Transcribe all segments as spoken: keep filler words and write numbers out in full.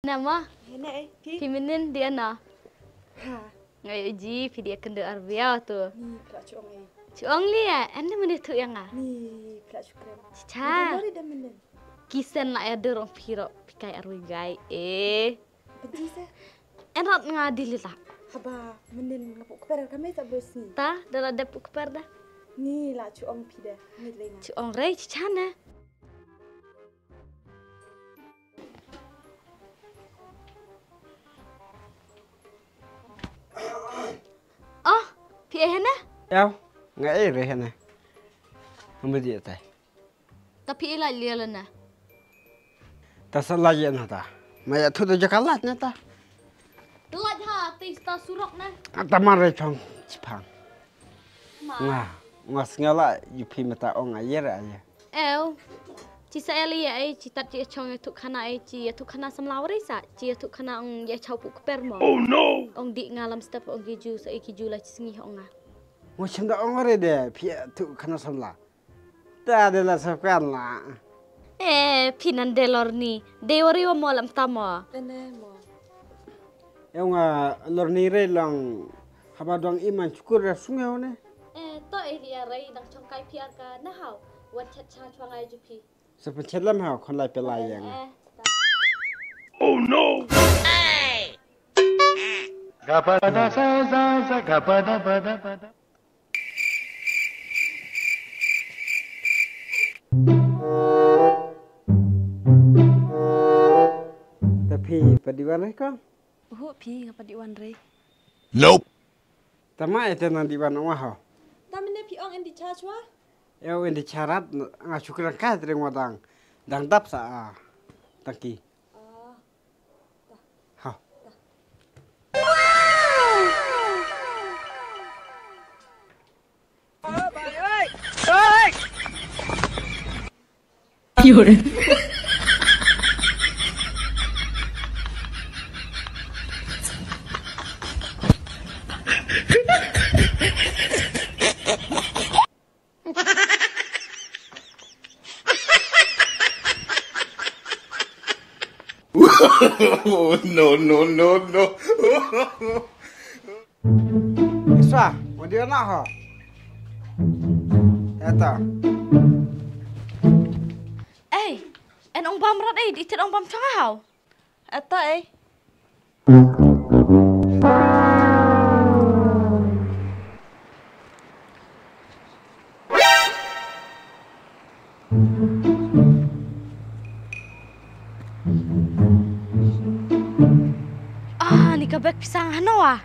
Ïa ma. Hene eh, phi? Phi mynnin dei na? Ha. Nga ïohi phi dei kynduh arbiaw tu. Ni phi la chong eh. Chong li ya, ende mynnin tu ïa nga. Ni phi la chukren. Cha. Ni dei da mynnin. Kisen la ya durong phi ro phi kai arwi gai eh. Pynti se. En rat nga dei li la. Haba mynnin nga pu kper ka me sa bos ni. Ta, da la dep pu kper da. Ni la chong phi da. Ni le nga. Chong rei chana. Oh, phi eh hene? Ïa, nga eh re hene. Hamba dei tai. Ta phi eh la lia la na. Ta sa la ïa na ta. Ma ïa thu da jaka la na ta. La ha ti sta surok na. Ta ma re chong chipang. Ma. Nga, nga sngela yu phi mata ong ayer ayer. Ew. Chi sa eli ai chi tat chi chong ïathuh khana ai chi ïathuh khana samla wari sa chi ïathuh khana ong ïa chaw pu kper mo. Oh no. Ong dih nga lam step ong ki ju sa ki ju la chi sngi ong nga. Mo chim da ong wari de phi ïathuh khana samla. Ta de la sap kan la. Eh, phi nan de lor ni. De wari wa mo lam ta mo. Ene mo. Ew nga lor ni re long haba dong iman chukur re sungew ne. Eh, to eh ria rei dang chong kai phi ar ka na hau. Wan chat cha chwa ngai ju phi. Sa pynchit lam hau khon lai pela yang. Eh, ta. Oh no. Gapada sa sa sa gapada pada pada. Ta phi pa diwan re ko? Uhu phi nga pa diwan re. Nope. Tama ete nang diwan ong wa ho. Tama ne phi ong indi cha chwa? Eo indi charat nga chukran ka tring wa dang. Dang dap sa a. Tangki. Ah. Ha. No, no, no, no. Iswa, mo di na ho. Eta. Ei, en ong bam rat ei, di tit ong bam chong hau. Eta ei. Ah, ni ka bek pisang hano ah.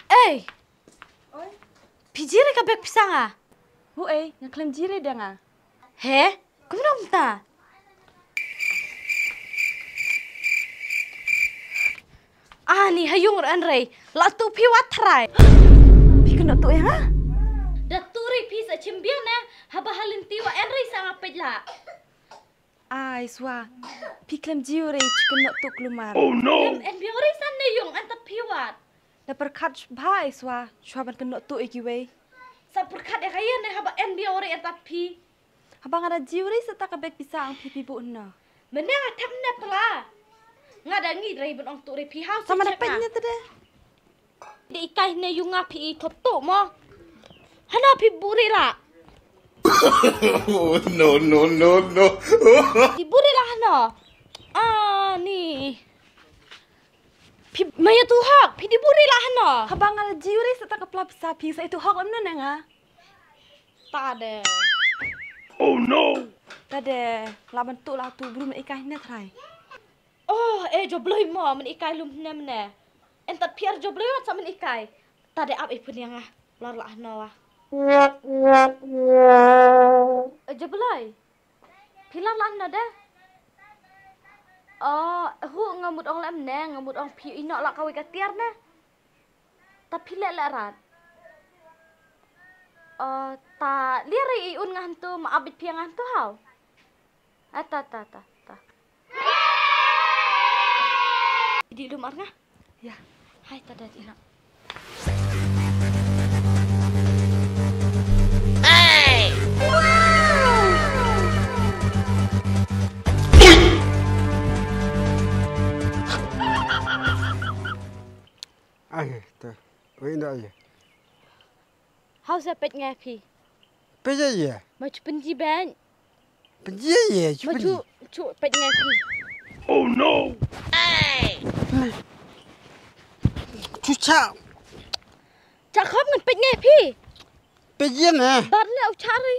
Ei. Oi. Phi jire ka bek pisang ah. Hu ei, nga khlem jire dang ah. He? Kumno mynta? Ani ha yung ran rei. La tu phi wat trai. Phi kynnoh tu ïa nga? Da tu rei phi sa chim biang ne. Haba halin ti wa en rei sa nga peit la. Ai swa. Phi khlem jiw rei chi kynnoh tu klumar. Oh no. Em en biang rei sa ne yung en tat phi wat. Da pyrkhat bha ai swa. Swa ban kynnoh tu ïa kiwei. Sa pyrkhat ïa ka ïa ne haba en biang rei en tat phi. Haba nga da jiw rei sa ta ka bek pisa ang phi phi bu na. Mynne nga thep ne pla. Nga da ngi rei ban ong tu rei phi hau. Sama da pet ne tede. Di ikai ne yu nga phi i thot tu mo. Hana phi bu rei la. No, no, no, no. Di bu rei la hana. Ah ni. Phi maya tu hok phi di bu rei la hana. Haba nga da jiw rei sa ta ka pla pisa phi sa itu hok lam na nga. Ta de. Oh no. Ta de, la ban tu la tu bru men ikai ne trai. Oh, eh jobloi mo men ikai lum ne mene. En tat phiar jobloi wat sa men ikai. Ta de ap i pun yang ah. Lor la no ah. Eh jobloi. Phi lor la no de. Oh, hu nga mut ong lem ne, nga mut ong phi ino la ka wei ka tiar ne. Ta phi leh leh rat. Oh, ta lia rei i un nga hantu ma abit phi nga hantu hau. Ah, ta, ta, ta, ta. Di lum ar nga? Ya. Hai, ta da di na. Oi, ina ye. Hau sa peit ngai phi. Peit ye. Ma chu pynji ben. Peit ye ye, chu ma peit. Chu, chu peit ngai phi. Oh no. Chu cha. Cha khop ngan peit ngai phi. Peit ye ne. Bat le u cha ri.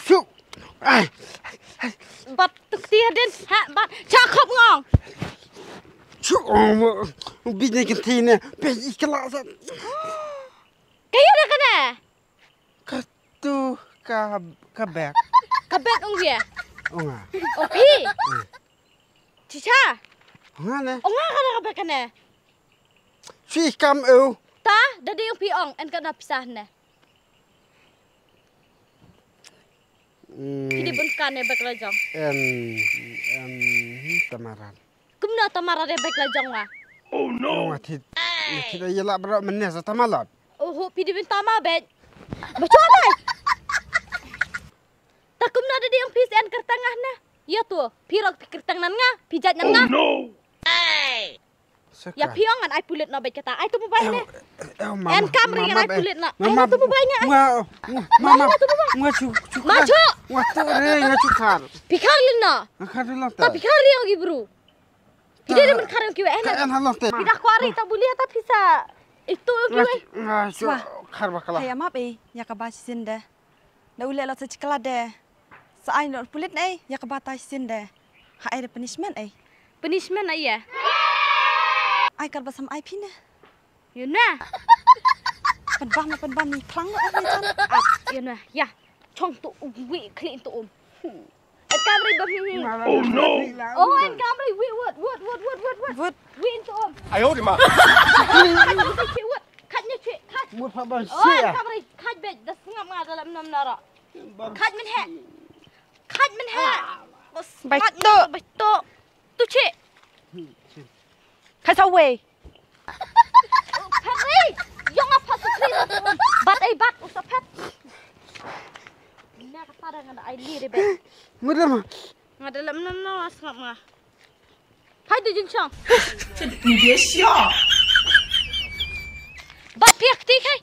Chu. Ai. Bat tuk tia den. Ha, bat. Cha khop ngong. Chu, oh, bi ne kan thi ne. Peit i kala sa. Kayo da kana. Ka tu ka, ka bek. Ka bek ong ye. Ong a. O phi. Hmm. Chicha. Ong a ne. Ong a ka da ka bek ne. Sui kam eu. Ta, da dei ong phi ong, en ka na pisa ne. Hmm. Phi di bun ka ne bek la jong. Em, em, tamaran. Kumno tamaran de bek la jong wa. Oh no. Nga thit, nga thit ya la bro men ne sa tamalat. Oh, phi di bin tama bek. Ba chwa dai. Ta kumno de ding phi sen kertang ah na. Ya tu, phi rok phi kertang nan nga, phi jat nan nga. Oh no. Ya phi ong ngan ai pulit no bek kata. Ai tu mobile ne. En kam ri ngan ai pulit no. Ai tu mobile ne. Mama, mama, nga chu, chu. Ma chu. Nga tu re, nga chu khar. Phi khar lin no. Nga khar lin no. Ta phi khar ri ong ibru. Phi dei da man khar ïa kiwei, eh, na. Ka en halor te. Phi da kwari ta buli ta phi sa itu ïa kiwei. Nga shu khar bakla. Hei, map eh, ïa kaba shisien de. Da u leh lot sa chikla de. Sa ai noh pulit ne, ïa kaba ta shisien de. Ha ai de punishment eh. Punishment ai ïa. Ai kar ba sam ai phi ne. Yun na. Pynbam na pynbam ni phlang na ni chan. Ap, yun na. Ya. Chong tu wi khlin tu um. En kamri ba hi hi. Oh no. Oh, en kamri wi wut wut wut wut wut wut. Wut. Wi tu um. Ayo di ma. Wut. Khat ni chi khat. Mut pha ban. Oh, en kamri khat bej da sngap nga dalam nam nara. Khat min he. Khat min he. Bas. Bai tu. Bai tu. Tu chi. Khat sa wei. Phet ei, yong a phet sa kri. Bat ei bat u sa phet. Na ka pada nga da ai li re be. Mudam. Nga da lam nam na sngap nga. Hai tu jin chang. Ni dia sio. Bat piak ti kai.